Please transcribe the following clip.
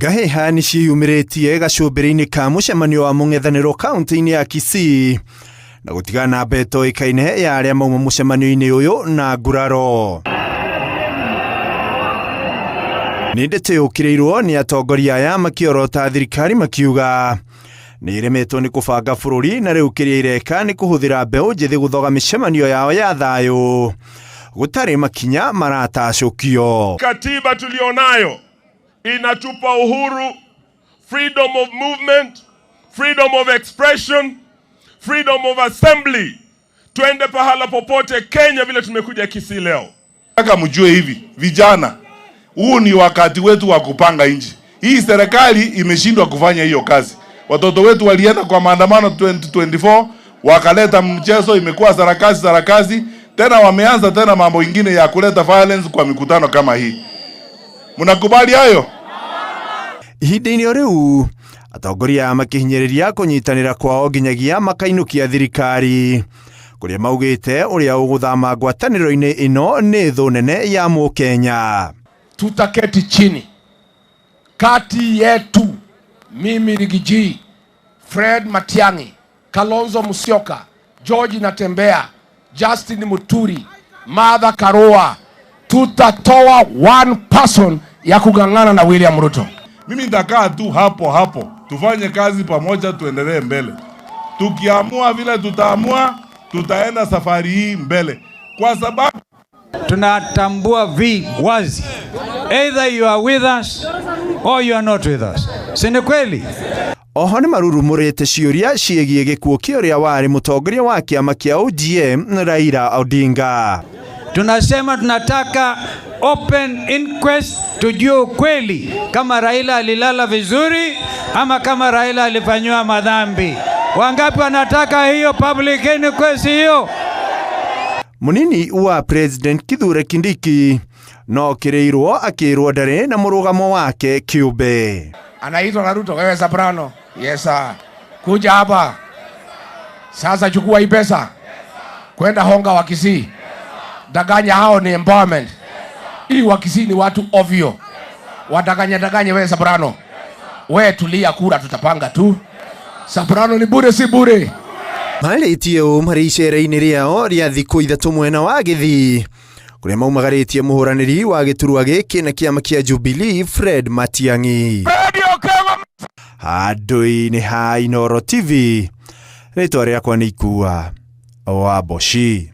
Ngahĩha nĩ ciĩyumĩrĩtie gacũmbĩrĩ-inĩ ka mũcemanio wa mũng'ethanĩro kaunti-inĩ ya Kisii na gũtiga namba ĩtoĩkaine ya arĩa mauma mũcemanio-inĩ ũyũ na nguraro. Nĩ ndeto yũkĩrĩirwo nĩ atongoria aya makĩorota thirikari makiuga nĩ ĩremetwo nĩ kũbanga bũrũri na rĩu kĩrĩa ireka nĩ kũhũthĩra mbeũ njĩthĩ gũthoga mĩcemanio yao ya thayũ gũtarĩ makinya maratacũkio. Katiba tulionayo inatupa uhuru, freedom of movement, freedom of expression, freedom of assembly. Twende pahala popote Kenya vile tumekuja Kisii leo. Nataka mjue hivi vijana, huu ni wakati wetu wa kupanga nchi. Hii serikali imeshindwa kufanya hiyo kazi. Watoto wetu walienda kwa maandamano 2024 wakaleta mchezo, imekuwa sarakasi sarakasi. Tena wameanza tena mambo ingine ya kuleta violence kwa mikutano kama hii. Mnakubali hayo? Ihinda-inĩ o rĩu atongoria aya makĩhinyĩrĩria kũnyitanĩra kwao nginyagia makainũkia thirikari kũrĩa maugĩte ũrĩa ũgũthama ngwatanĩro-inĩ ĩno nĩ thũ nene ya mũkenya. Tutaketi chini kati yetu, mimi Riggy G, Fred Matiang'i, Kalonzo Musyoka, George Natembeya, Justin Muturi, Martha Karua, tutatoa one person ya kung'ang'ana na William Ruto. Mimi nitakaa tu hapo hapo, tufanye kazi pamoja, tuendelee mbele. Tukiamua vile tutaamua, tutaenda safari hii mbele, kwa sababu Tunatambua vi wazi, either you are with us or you are not with us, si ni kweli? Oho nĩ marurumũrĩte ciũria ciĩgiĩ gĩkuũ kĩa ũrĩa warĩ mũtongoria wa kĩama kĩa ODM Raila Odinga. Tunasema tunataka open inquest, tujue ukweli kama Raila alilala vizuri ama kama Raila alifanyiwa madhambi. Wangapi wanataka hiyo public inquest hiyo? Munini wa President Kithure Kindiki no kĩrĩirwo akĩrwo ndarĩ na mũrũgamo wake kĩũmbe. Anaitwa na Ruto, wewe Soprano. Yes sir. Kuja hapa. Sasa chukua hii pesa. Kwenda honga wa Kisii. Danganya hao ni empowerment. Hii wa Kisii ni watu ovyo. Wadanganya danganya wewe Soprano. Wewe tulia, kura tutapanga tu. Soprano ni bure si bure. Marĩtie ũũ marĩ icera-inĩ rĩao rĩa thikũ 3 mwena wa Gĩthii kũrĩa maumagarĩtie mũhũranĩri wa gĩturwa gĩkĩ na kĩama kĩa Jubilee Fred Matiang'i. Handũ-inĩ ha Inooro TV, rĩtwa rĩakwa nĩ Ikua wa Mboci.